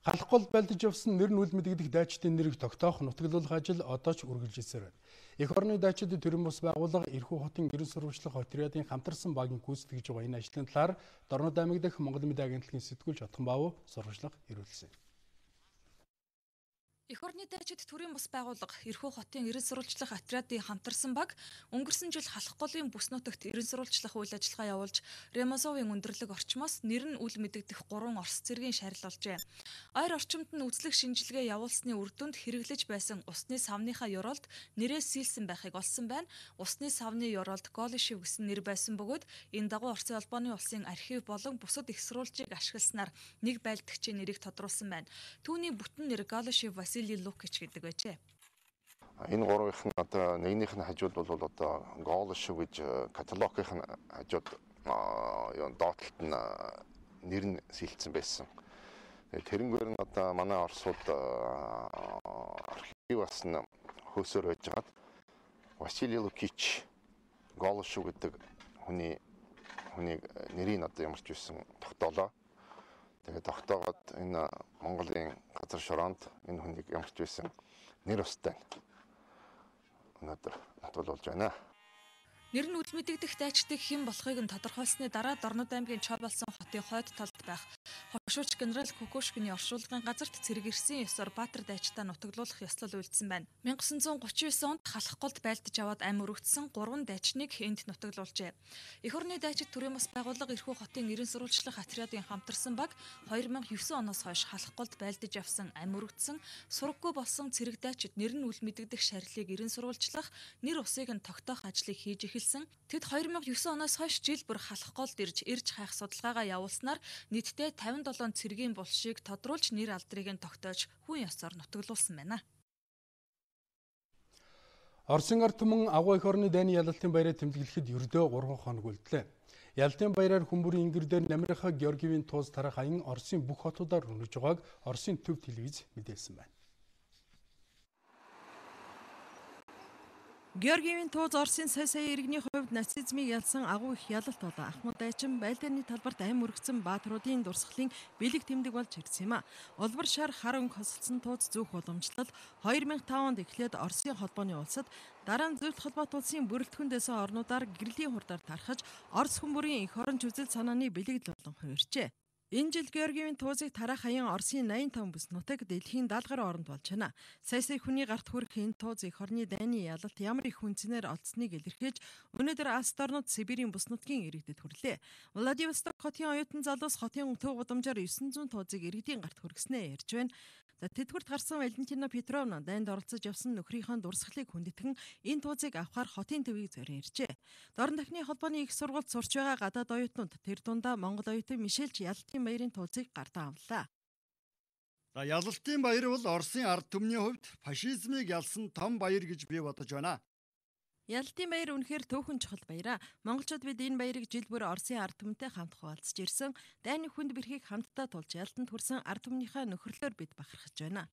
Халах гол байлдаж явсан нэр нь үл мэдэгдэх дайчдын нэрийг тогтоох, нутаглуулах ажил одоо ч үргэлжилсээр байна. Эх орны дайчид төрийн бус байгууллага Эрхүү хотын гэрэл сурвалжлах отрядын хамтарсан багийн гүйцэтгэж байгаа энэ ажлын талаар Дорнод аймаг дахь Монгол мэдээ агентлагийн сэтгүүлч Отгонбаав сурвалжлага ирүүлсэн. Эх орны дайчид төрийн бус байгууллага Эрхүү хотын эрэл сурвалжлах отрядын хамтарсан баг өнгөрсөн жил Халах голын бүс нутагт эрэл сурвалжлах үйл ажиллагаа явуулж Ремозовын өндөрлөг орчмоос нэр нь үл мэдэгдэх 3 Орос цэргийн шарил олжээ. Ойр орчимд нь үзлэг шинжилгээ явуулсны үр дүнд хэрэглэж байсан усны савныхаа ёроолд нэрээ сийлсэн байхыг олсон байна. Усны савны ёроолд Голишев гэсэн нэр байсан бөгөөд энэ дагуу Оросын холбооны улсын архив болон бусад их сурвалжийг ашигласнаар нэг байлдагчийн нэрийг тодруулсан байна. Түүний бүтэн нэр Голишев Василий Лукич гэдэг байжээ. Энэ гурвынх нь одоо нэгнийх нь хажууд бол одоо Голишев гэж каталогийнх нь хажууд доотлолт нь нэр нь сэлцсэн байсан. Тэрнгээр нь одоо манай Оросууд архиваас нь хөөсөр байж байгаад Василий Лукич Голишев гэдэг хүний нэрийг одоо ямар ч байсан тогтоолоо. Тэгээд тогтоогоод энэ Монголын газар шороонд энэ хүнийг ямар ч байсан нэр устай өнөөдөр нотолуулж байна. Нэр нь үл мэдэгдэх дайчдыг хэн болохыг нь тодорхойлсны дараа Дорнод аймгийн Чойболсон хотын хойд талд байх хошууч генерал Кукушкины оршуулгын газарт цэрэг ирсэн ёсоор Баатар дайчдаа нутаглуулах ёслол үйлдсэн байна. 1939 онд Халах голд байлдаж аваад ам өргөдсөн 3 дайчныг энд нутаглуулжээ. Эх орны дайчид төрийн бас байгууллага Эрхүү хотын эрен сурвалжлах отрядын хамтарсан баг 2009 оноос хойш Халах голд байлдаж авсан ам өргөдсөн сураггүй болсон цэрэг дайчид нэр нь үл мэдэгдэх шарилыг эрен сурвалжлах, нэр усыг нь тогтоох ажлыг хийж эхэлсэн. Тэд 2009 оноос хойш жил бүр Халах голд ирж хайх судалгаагаа явуулснаар нийтдээ 57 цэргийн булшийг тодруулж нэр алдрыг нь тогтоож хүн ёсоор нутаглуулсан байна. Оросын ард түмэн агуу эх орны дайны ялалтын баяраар тэмдэглэхэд ердөө 3 хоног үлдлээ. Ялалтын баяраар хүмүүрийн ингэр дээр Намирхаа Георгиевийн тууз тарах аян Оросын бүх хотуудаар өрнөж байгааг Оросын төв телевиз мэдээлсэн байна. Георгиевийн тууз Оросын сая сая иргэний хувьд нацизмыг ялсан агуу их ялалт болон ахмад дайчин байлдааны талбарт амь өргөцсөн баатруудын дурсгалын бэлэг тэмдэг болж ирсэн юм а. Улбар шар хар өнгө хосолсон тууз зүүх уламжлал 2005 онд эхлээд Оросын холбооны улсад дараа нь зөвлөлт холбоот улсын бүрэлдэхүүн дэсэн орнуудаар гэрлийн хурдаар тархаж Орос хүмүүрийн эх оронч үзэл санааны бэлэгдэл болон хувирчээ. Энэ жил Георгиевийн туузыг тарах хаян Оросын 85 бүс нутаг дэлхийн 70 гаруй оронд болж байна. Сая сая хүний гарт хүрэх энэ тууз эх орны дайны ялалт ямар их хүнцэнээр олдсныг илэрхийлж өнөөдөр Алс дорнод Сибирийн бүс нутгийн иргэдэд хүрлээ. Владивосток хотын оюутан залуус хотын төв гудамжаар 900 туузыг иргэдийн гарт хүргэснээ ярьж байна. За тэдгүрт гарсан Валентина Петровна дайнд оролцож явсан нөхрийнхөө дурсгалыг хүндэтгэн энэ туузыг авахар хотын төвийг зорин иржээ. Дорн дахны холбооны их сургуульд сурч байгаа гадаад оюутнууд тэр дундаа Монгол оюутан Мишельч ялалтын баярын тууцыг гартаа авлаа. За ялалтын баяр бол Оросын ард түмний хувьд фашизмыг ялсан том баяр гэж би бодож байна. Ялалтын баяр үнэхээр төөхөн чухал баяраа. Монголчууд бид энэ баярыг жил бүр Оросын ард түмэнтэй хамт хуваалцж ирсэн. Дайны хүнд бэрхийг хамтдаа тулж ялтанд хүрсэн ард түмнийхээ нөхөрлөөр бид бахархаж байна.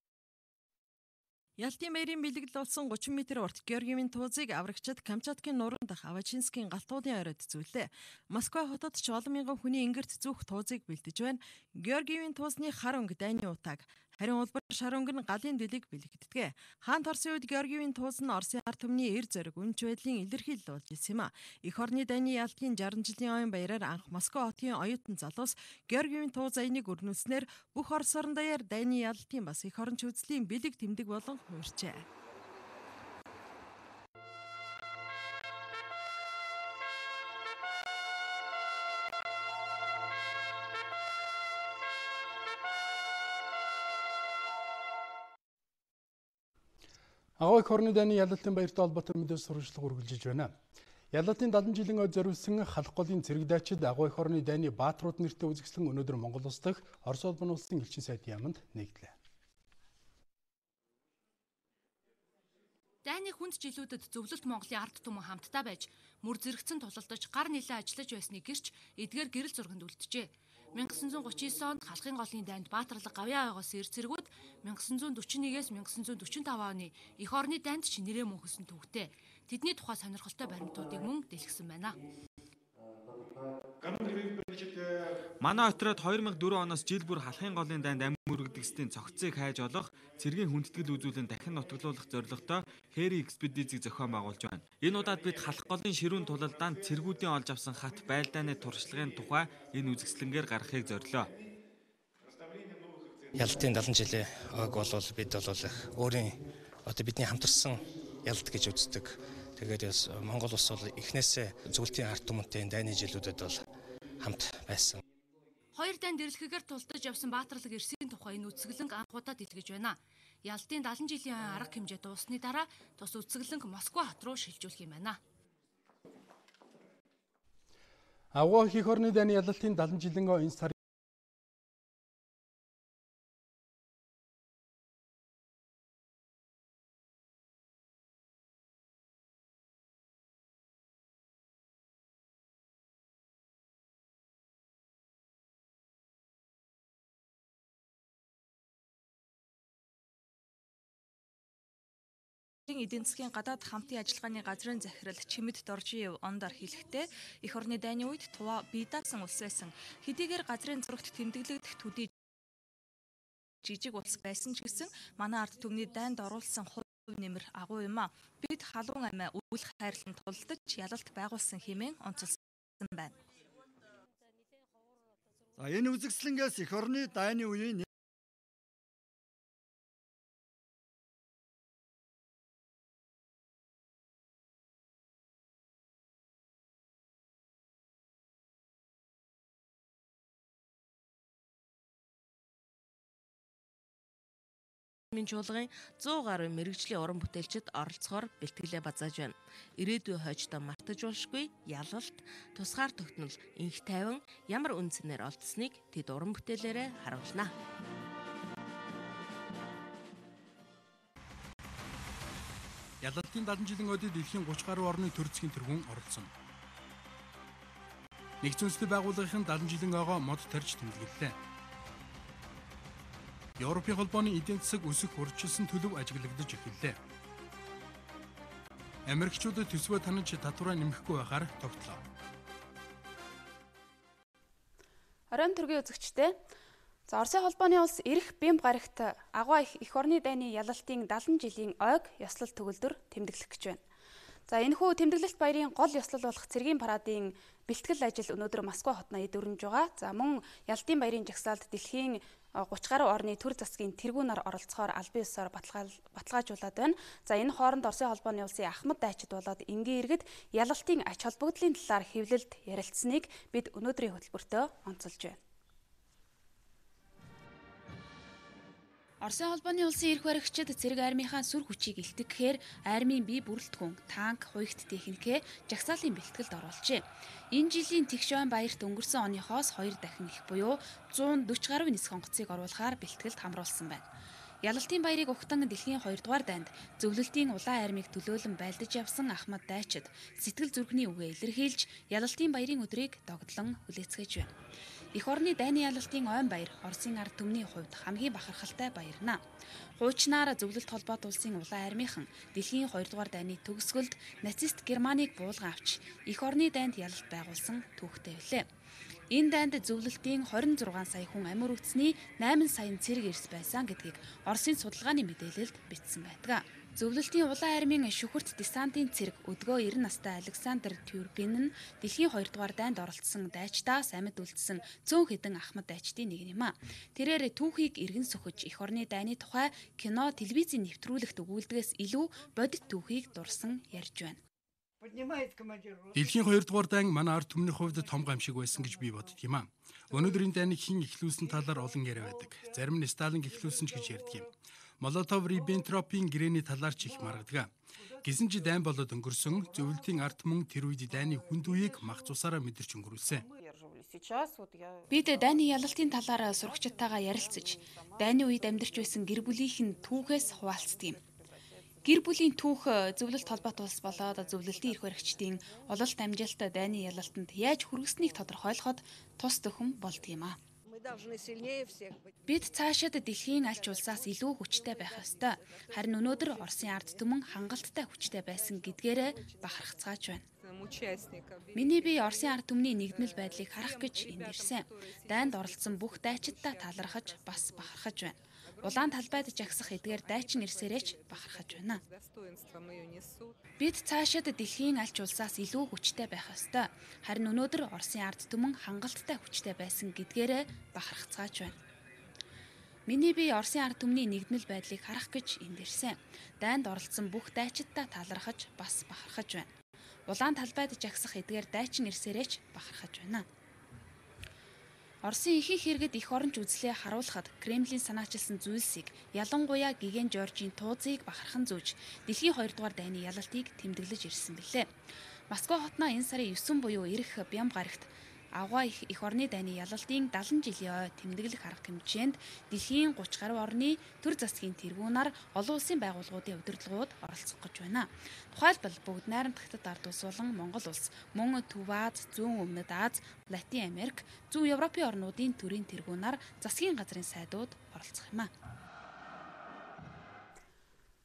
Ялтын баярын бэлэгдэл болсон 30 м урт Георгиевийн туузыг аврагчид Камчаткын нууран дах Авачинскийн галтуулын оройд зүүлээ. Москва хотод ч олон мянган хүний ингэрт зүүх туузыг бэлдэж байна. Георгиевийн туузны хар өнгө дайны утааг, харин улбар шар өнгө нь галын дэлийг бэлэгддэг. Хаан Орсын үед Георгиевийн тууз нь Оросын ард түмний эр зориг, үнч байдлын илэрхийлэл болж ирсэн юм а. Эх орны дайны ялтын 60 жилийн оюун баяраар анх Москва хотын оюутан залуус Георгиевийн тууз аяныг өрнүүлснээр бүх Орос орон даяар дайны ялалтын бас эх орон үзлийн бэлэг тэмдэг болон хувирчээ. Агуу эх орны дайны ялалтын баяртай холбоотой мэдээлэл сурвалжлага үргэлжлэж байна. Ялалтын 70 жилийн ой зориулсан Халах голын цэрэг дайчид агуу эх орны дайны баатрууд нэртэй үзэсгэлэн өнөөдөр Монгол улс дахь Орос холбооны улсын элчин сайдын яаманд нэгдлээ. Дайны хүнд жилүүдэд зөвлөлт Монголын ард түмэн хамтдаа байж мөр зэрэгцэн тулалдаж гар нилээ ажиллаж байсныг гэрч эдгээр гэрэл зурганд үлджээ. 1939 онд Халахын голын дайнд баатарлаг гавьяа ойгоос эр цэргүүд 1941-ээс 1945 оны эх орны дайнд ч нэрээ мөнхөсөн түүхтэй. Тэдний тухай сонирхолтой баримтуудыг мөн дэлгэсэн байна. Манай отряд 2004 оноос жил бүр Халахын голын дайнд амь өргөдөгсдийн цогцыг хайж олох, цэргийн хүндэтгэл үзүүлэн дахин нутаглуулах зорилготой Хэри экспедицийг зохион байгуулж байна. Энэ удаад бид Халах голын ширүүн тулалдаанд цэргүүдийн олж авсан хат байлдааны туршлагын тухай энэ үзэсгэлэнгээр гаргахыг зорилоо. Ялалтын 70 жилийн ойг бол бид бол өөрийн одоо бидний хамтарсан ялалт гэж үздэг. Тэгээд бас Монгол улс бол эхнээсээ зөвлөлтийн ард түмэнтэй дайны жилүүдэд бол хамт байсан. Хоёр дайн дэрлэхэгээр тулдаж явсан баатарлаг эрсийн тухай энэ үзэсгэлэнг анх удаа дэлгэж байна. Ялалтын 70 жилийн арга хэмжээ дууссаны дараа тус үзэсгэлэнг Москва хот руу шилжүүлэх юм байна. Авгаа их орны дайны ялалтын 70 жилийн энэ сар Эдийн засгийн гадаад хамтын ажиллагааны газрын захирал Чимэд Доржиев ондар хэлэхдээ эх орны дайны үед Тува бие даасан улс байсан. Хэдийгээр газрын зурагт тэмдэглэгдэх төдий жижиг улс байсан ч гэсэн манай ард түмний дайнд оруулсан хувь нэмэр агуу юм а. Бид халуун амиа үл хайрлан тулдаж ялалт байгуулсан хэмээн онцолсон байна. За энэ үзэсгэлэнгээс эх орны дайны үеийн чуулгын 100 гаруй мэргэжлийн уран бүтээлчид оролцохоор бэлтгэлээ базааж байна. Ирээдүйн хойчдоо мартаж болшгүй ялалт, тусгаар тогтнол, инх тайван ямар үн цэнээр олдсныг тэд уран бүтээлээрээ харуулна. Ялалтын 70 жилийн өдөд дэлхийн 30 гаруй орны төр засгийн тэргүүн оролцсон. Нэгдсэн үндэсний байгууллагын 70 жилийн ойгоо мод тарьж тэмдэглэлээ. Европын холбооны эдийн засаг өсөх урьдчилсан төлөв ажиглагдаж эхэллээ. Америкчуудад төсвөө танаж татвараа нэмэхгүй байхаар тогтлоо. Оройн төргийн үзэгчдээ. За Оросын холбооны улс ирэх бямб гарагт агуу их орны дайны ялалтын 70 жилийн ойг ёслол төгөлдөр тэмдэглэх гэж байна. За энэхүү тэмдэглэлт баярын гол ёслол болох цэргийн парадын бэлтгэл ажил өнөөдөр Москва хотноо эд өрнөж байгаа. За мөн ялалтын баярын жагсаалд дэлхийн 30 гаруй орны төр засгийн тэргүүнээр оролцохоор албан ёсоор баталгаажуулаад байна. За энэ хооронд Оросын холбооны улсын Ахмад дайчид болоод энгийн иргэд ялалтын ач холбогдлын талаар хэвлэлд ярилцсаныг бид өнөөдрийн хөтөлбөртөө онцолж байна. Оросын холбооны улсын эрх баригчид цэрэг армийнхаа сүр хүчийг илтгэхээр армийн бие бүрэлдэхүүн, танк, хуйгт техникээ жагсаалын бэлтгэлд оруулжээ. Энэ жилийн тэгш ойн баярт өнгөрсөн оныхоос 2 дахин их буюу 140 гаруй нисэх онгоцыг оруулахаар бэлтгэлд хамруулсан байна. Ялалтын баярыг угтан дэлхийн 2 дугаар дайнд зөвлөлтийн улаан армийг төлөөлөн байлдаж явсан Ахмад дайчид сэтгэл зүрхний үгээ илэрхийлж ялалтын баярын өдрийг догдлон хүлээцгээж байна. Эх орны дайны ялалтын ойн баяр Оросын ард түмний хувьд хамгийн бахархалтай баярна. Хуучнаар зөвлөлт холбоот улсын улаан армийнхан дэлхийн 2 дугаар дайны төгсгөлд нацист Германыг буулган авч эх орны дайнд ялалт байгуулсан түүхтэй билээ. Энэ дайнд зөвлөлтийн 26 сая хүн амь өргөцсөний 8 сая нь цэрэг эрс байсан гэдгийг Оросын судалгааны мэдээлэлд бичсэн байдаг. Зөвлөлтийн улаан армийн шүхэрт десантын цэрэг өдгөө 90 настай Александр Тюрбин нь дэлхийн 2 дугаар дайнд оролцсон дайчдаас амьд үлдсэн цөөн хэдэн ахмад дайчдын нэг юм а. Тэрээр түүхийг эргэн сөхөж эх орны дайны тухай кино, телевизийн нэвтрүүлэгт өгүүлдгээс илүү бодит түүхийг дурсан ярьж байна. Дэлхийн 2 дугаар дайн манай ард түмний хувьд том гамшиг байсан гэж би боддог юм а. Өнөөдрийн дайныг хэн эхлүүлсэн талаар олон яриа байдаг. Зарим нь Сталин эхлүүлсэн ч гэж ярьдаг юм. Молотов Риббентропийн гэрээний талаар ч их маргадаг. Гэсэн ч дайн болоод өнгөрсөн зөвлөлтийн ард түмэн тэр үед дайны хүнд үеийг мах цусаараа мэдэрч өнгөрүүлсэн. Бид дайны ялалтын талаар сурагчдтайгаа ярилцаж, дайны үед амьдарч байсан гэр бүлийнх нь түүхээс хуваалцдаг юм. Гэр бүлийн түүх зөвлөлт холбоот улс болоод зөвлөлтийн эрх баригчдын ололт амжилт дайны ялалтанд яаж хүргэснийг тодорхойлоход тус төхөн болдог юм а. Бид цаашид дэлхийн аль ч улсаас илүү хүчтэй байх ёстой. Харин өнөөдөр Оросын ард түмэн хангалттай хүчтэй байсан гэдгээрээ бахархацгааж байна. Миний бие Оросын ард түмний нэгдмэл байдлыг харах гэж энд ирсэн. Дайнд оролцсон бүх дайчиддаа талархаж бас бахархаж байна. Улаан талбайд жагсах эдгээр дайчин ирсээрээч бахархаж байна. Бид цаашид дэлхийн аль ч улсаас илүү хүчтэй байх ёстой. Харин өнөөдөр Оросын ард түмэн хангалттай хүчтэй байсан гэдгээрээ бахархацгааж байна. Миний бие Оросын ард түмний нэгдмэл байдлыг харах гэж энд ирсэн. Дайнд оролцсон бүх дайчиддаа талархаж бас бахархаж байна. Улаан талбайд жагсах эдгээр дайчин ирсээрээч бахархаж байна. Оросын ихэнх иргэд эх оронч үзлээ харуулхад Кремлийн санаачилсан зүйлсийг, ялангуяа Гигэн Жоржийн туузыг бахархан зүүж, дэлхийн 2 дугаар дайны ялалтыг тэмдэглэж ирсэн билээ. Москва хотноо энэ сарын 9 буюу ирэх Бямба гарагт Авгаа эх орны дайны ялалтын 70 жилийн ой тэмдэглэх арга хэмжээнд дэлхийн 30 гаруй орны төр засгийн тэргүүнаар олон улсын байгууллагуудын удирдлагууд оролцох гэж байна. Тухайлбал бүгд найрамдах Хятад ард улс болон Монгол улс, мөн Төв Аз, Зүүн Өмнөд Аз, Латин Америк, Зүүн Европын орнуудын төрийн тэргүүнаар засгийн газрын сайдууд оролцох юм а.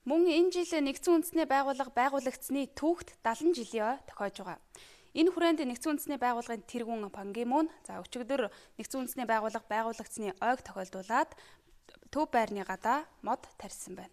Мөн энэ жил нэгдсэн үндэсний байгууллага байгуулагдсаны түүхт 70 жилийн ой тохиож байгаа. Энэ хүрээнд нэгдсэн үндэсний байгууллагын тэргүүн Пан Ги Мун за өчигдөр нэгдсэн үндэсний байгууллага байгуулагдсаны ойг тохиолдуулаад төв байрны гадаа мод тарьсан байна.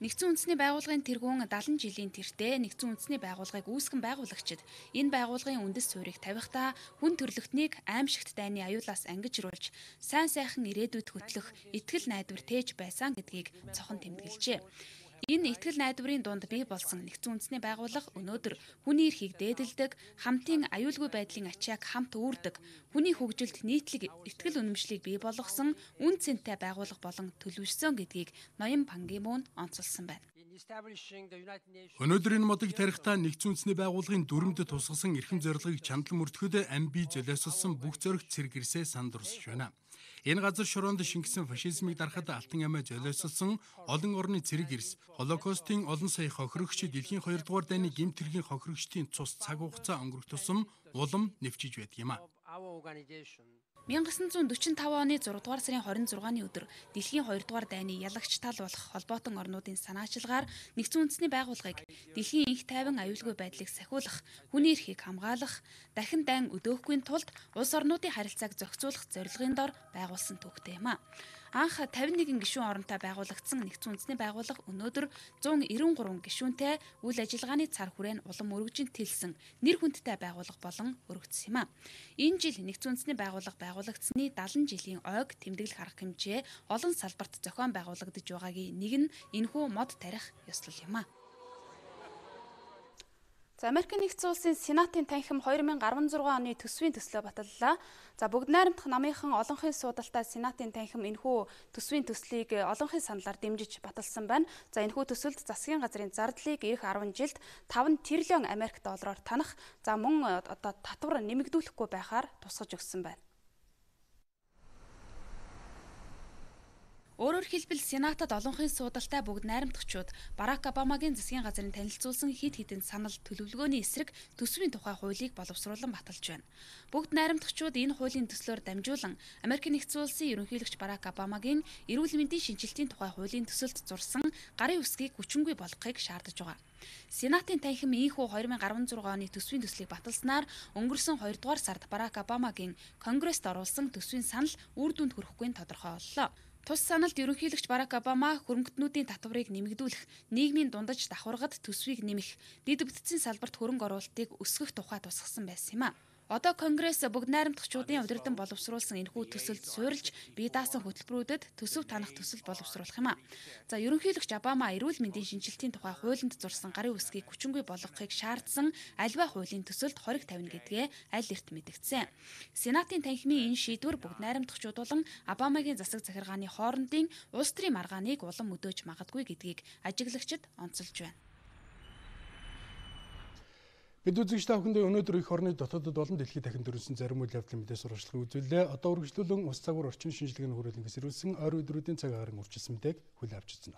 Нэгдсэн үндэсний байгууллагын тэргүүн 70 жилийн тэртээ нэгдсэн үндэсний байгууллагыг үүсгэн байгуулагчид энэ байгууллагын үндэс суурийг тавихтаа хүн төрлөختнийг аимшигт дайны аюулаас ангижруулж сайн сайхан ирээдүйд хөтлөх итгэл найдвар тээж байсан гэдгийг цохон тэмдэглэжээ. Энэ итгэл найдварын дунд бий болсон нэгдсэн үндэсний байгууллага өнөөдөр хүний эрхийг дээдэлдэг, хамтын аюулгүй байдлын ачааг хамт үүрдэг, хүний хөгжилд нийтлэг итгэл үнэмшлийг бий болгосон үн цэнтэй байгууллага болон төлөвшсөн гэдгийг ноён Пан Ги Мун онцолсон байна. Өнөөдөр энэ модыг тарихдаа нэгдсэн үндэсний байгууллагын дүрмэд тусгасан эрхэм зорилгыг чандлан мөрдөхөд ам бие золиослсон бүх зоригт цэрэг гэрсээ санд урсж байна. Энэ газар шороонд шингэсэн фашизмыг дарахад алтан амиа золиослсон олон орны цэрэг эрс, Холокостын олон сая хохирогч, дэлхийн 2 дугаар дайны гэмт хэргийн хохирогчдын цус цаг хугацаа өнгөрөх тусам улам нэвчиж байдаг юм а. 1945 оны 6 дугаар сарын 26-ны өдөр дэлхийн 2 дугаар дайны ялагч тал болох холбоотон орнуудын санаачилгаар нэгдсэн үндэсний байгууллагыг дэлхийн инх тайван аюулгүй байдлыг сахиулах, хүний эрхийг хамгаалах, дахин дайн өдөөхгүй тулд улс орнуудын харилцааг зохицуулах зорилгын дор байгуулсан түүхтэй юм а. Анх 51 гишүүн оронтой байгуулагдсан нэгдсэн үндэсний байгууллага өнөөдөр 193 гишүүнтэй үйл ажиллагааны цар хүрээ нь улам өргөжин тэлсэн нэр хүндтэй байгууллага болон өргөцсөн юм а. Энэ жил нэгдсэн үндэсний байгууллага байгуулагдсаны 70 жилийн ойг тэмдэглэх арга хэмжээ олон салбарт зохион байгуулагдаж байгаагийн нэг нь энэхүү мод тарих ёслол юм а. За Америкийн нэгдсэн улсын Сенатын танхим 2016 оны төсвийн төслөө баталлаа. За бүгд найрамдах намынхан олонхын суудалтай Сенатын танхим энэхүү төсвийн төслийг олонхын саналаар дэмжиж баталсан байна. За энэхүү төсөлд засгийн газрын зардлыг ирэх 10 жилд 5 триллион Америк доллараар танах, за мөн одоо татвар нэмэгдүүлэхгүй байхаар тусгаж өгсөн байна. Өөрөөр хэлбэл Сенатад олонхын суудалтай бүгд найрамдахчууд Барак Обамагийн засгийн газрын танилцуулсан хэд хэдэн санал төлөвлөгөөний эсрэг төсвийн тухай хуулийг боловсруулан баталж байна. Бүгд найрамдахчууд энэ хуулийн төслөөр дамжуулан Америкийн нэгдсэн улсын ерөнхийлөгч Барак Обамагийн эрүүл мэндийн шинжилтийн тухай хуулийн төсөлд зурсан гарын үсгийг хүчингүй болгохыг шаардаж байгаа. Сенатын танхим ийхүү 2016 оны төсвийн төслийг баталснаар өнгөрсөн 2 дугаар сард Барак Обамагийн Конгресст оруулсан төсвийн санал үр дүнд хүрэхгүй нь тодорхой боллоо. Тус саналд ерөнхийлөгч Барак Обама хөрөнгөтнүүдийн татварыг нэмэгдүүлэх, нийгмийн дундаж давхаргад төсвийг нэмэх, дэд бүтцийн салбарт хөрөнгө оруулалтыг өсгөх тухай тусгасан байсан юм а. Одоо Конгресс бүгд найрамдахчуудын удирдан боловсруулсан энэхүү төсөлд суурилж бие даасан хөтөлбөрүүдэд төсөв танах төсөл боловсруулах юм а. За ерөнхийлөгч Обама эрүүл мэндийн шинжилтийн тухай хуулинд зурсан гарын үсгийг хүчингүй болгохыг шаардсан альва хуулийн төсөлд хориг тавина гэдгээ аль эрт мэдгдсэн. Сенатын танхимын энэ шийдвэр бүгд найрамдахчууд болон Обамагийн засаг захиргааны хоорондын улс төрийн маргааныг улам өдөөж магадгүй гэдгийг ажиглагчид онцолж байна. Бид үзэгч та бүхэндээ өнөөдөр эх орны дотоодод болон дэлхийд дахин дөрвсөн зарим үйл явдлын мэдээ сурвалжлагыг үзүүллээ. Одоо үргэлжлүүлэн ус цагуур орчин шинжилгээний хүрээлэнгээс ирүүлсэн ойр өдрүүдийн цаг агаарын урьдчилсан мэдээг хүлээн авч үзнэ.